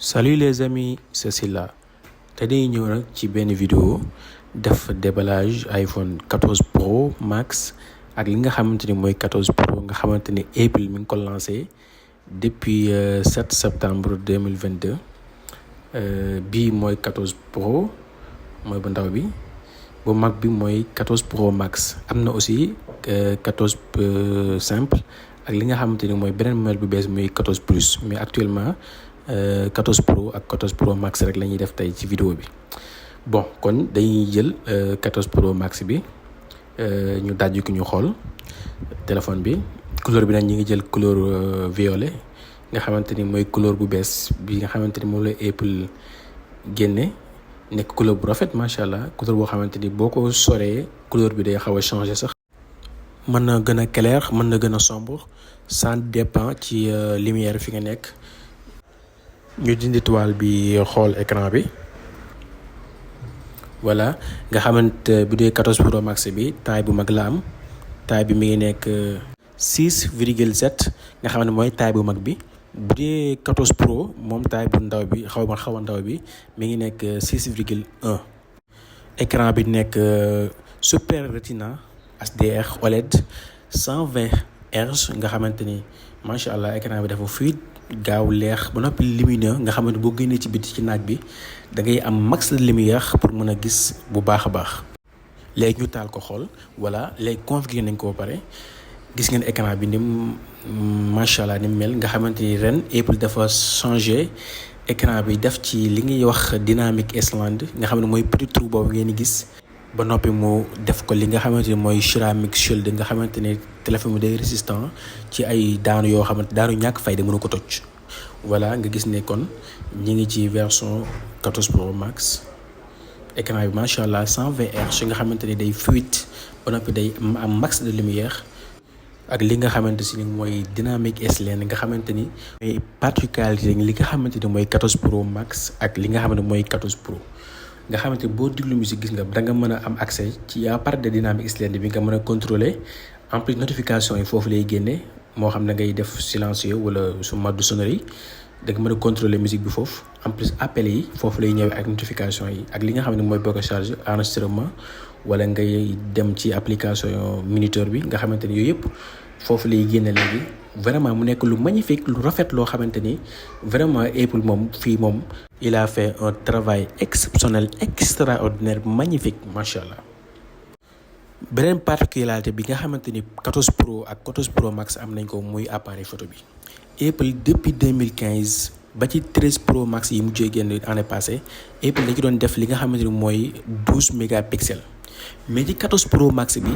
Salut les amis, c'est là. Tey dañuy ñëw nag ci benn vidéo def déballage iPhone 14 Pro Max ak li nga xamante ni mooy 14 Pro nga xamante ni Apple mi ngi ko lancé depuis 7 septembre 2022 bii mooy 14 Pro mooy bu ndaw bi bu mag bi mooy 14 Pro Max am na aussi 14 simple ak li nga xamante ni mooy beneen modèle bu bees muy 14 plus mais actuellement 14 Pro ak 14 Pro Max rek la ñuy def tey ci vidéo bi bon kon dañuy jël 14 Pro Max bi ñu dajju ko ñu xool téléphone bi couleur bi nag ñi ngi jël couleur violet nga xamante ni mooy couleur bu bees bi nga xamante ni moom la Apple génne nekk couleur bu rafet macha allah couleur boo xamante ni boo ko soree couleur bi day xaw a changer sax. mën na gën a clair mën na gën a sombre ça dépend ci lumière fi nga nekk. ñu dindi toile bi xool écran bi voilà nga xamante bu dee 14 Pro Max bi taille bu mag la am taille bi mi ngi nekk 6,7 nga xam ne mooy taille bu mag bi bu dee 14 Pro moom taille bu ndaw bi xaw a ndaw bi mi ngi nekk 6,1 écran bi nekk Super Retina HDR OLED 120 Hz nga xamante ni macha allah écran bi dafa fluide gaaw leer ba noppi lumineux nga xamante boo génnee ci biti ci naaj bi da ngay am max de lumière pour mën a gis bu baax a baax. léegi ñu taal ko xool voilà léegi configuré nañ ko ba pare gis ngeen écran bi ni macha allah ni mel nga xamante ni ren Apple dafa changé écran bi def ci li ngay wax dynamic island nga xam ne mooy petit trou boobu ngeen di gis. ba noppi mu def ko li nga xamante ni mooy ceramic shield nga xamante ne téléphone bi day résistant ci ay daanu yoo xamante daanu ñàkk fayda mënu ko toj voilà nga gis ne kon ñi ngi ci version 14 Pro Max écran bi macha allah 120 Hz nga xamante ni day fluide ba noppi day am max de lumière ak li nga xamante si ni mooy dynamic island nga xamante ni mooy particularité li nga xamante ni mooy 14 Pro Max ak li nga xamante mooy 14 Pro. nga xamante boo diglu musique gis nga da nga mën a am accès ci à part de dynamique island bi nga mën a contrôler en plus notification yi foofu lay génne moo xam ne ngay def silencieux wala su mode sonnerie da nga mën a contrôler musique bi foofu en plus appel yi foofu lay ñëwee ak notification yi ak li nga xam ne mooy bloc charge enregistrement wala ngay dem ci application minuteur bi nga xamante ni yooyu yëpp foofu lay génne léegi vraiment mu nekk lu magnifique lu rafet loo xamante ni vraiment Apple moom fii moom il a fait un travail exceptionnel extraordinaire magnifique macha allah. beneen particularité bi nga xamante ni 14 Pro ak 14 Pro Max am nañ ko muy appareil photo bi Apple depuis 2015 ba ci 13 Pro Max yi mujjee génn année passée Apple da ci doon def li nga xamante ni mooy 12 mégapixels mais ci 14 Pro Max bi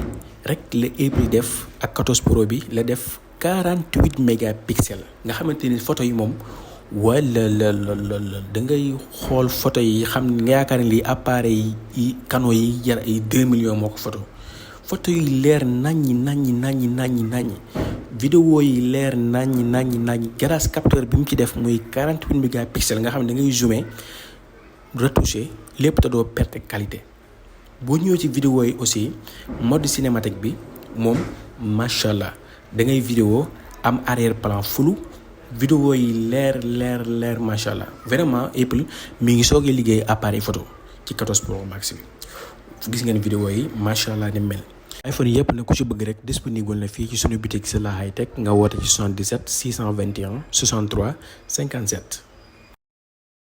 rek la Apple def ak 14 Pro bi la def 48 mégapixels nga xamante ni photo yi moom wala la da ngay xool photo yi xam nga yaakaar ne lii appareil yi Canon yi jar ay 2 millions moo ko photo yi leer naññi vidéo yi leer naññi grâce capteur bi mu ci def muy 48 mégapixels nga xam ne da ngay zoomer retoucher lépp te doo perte qualité. boo ñëwee ci vidéo yi aussi mode cinématique bi moom macha allah da ngay vidéo am arrière plan flou vidéo yi leer macha allah vraiment Apple mi ngi soogee liggéey appareil photo ci 14 Pro Max bi gis ngeen vidéo yi macha allah ni mel. iPhone yëpp nag ku ci bëgg rek disponible na fii ci sunu boutique c'est la high tech nga woote ci 77 621 63 57.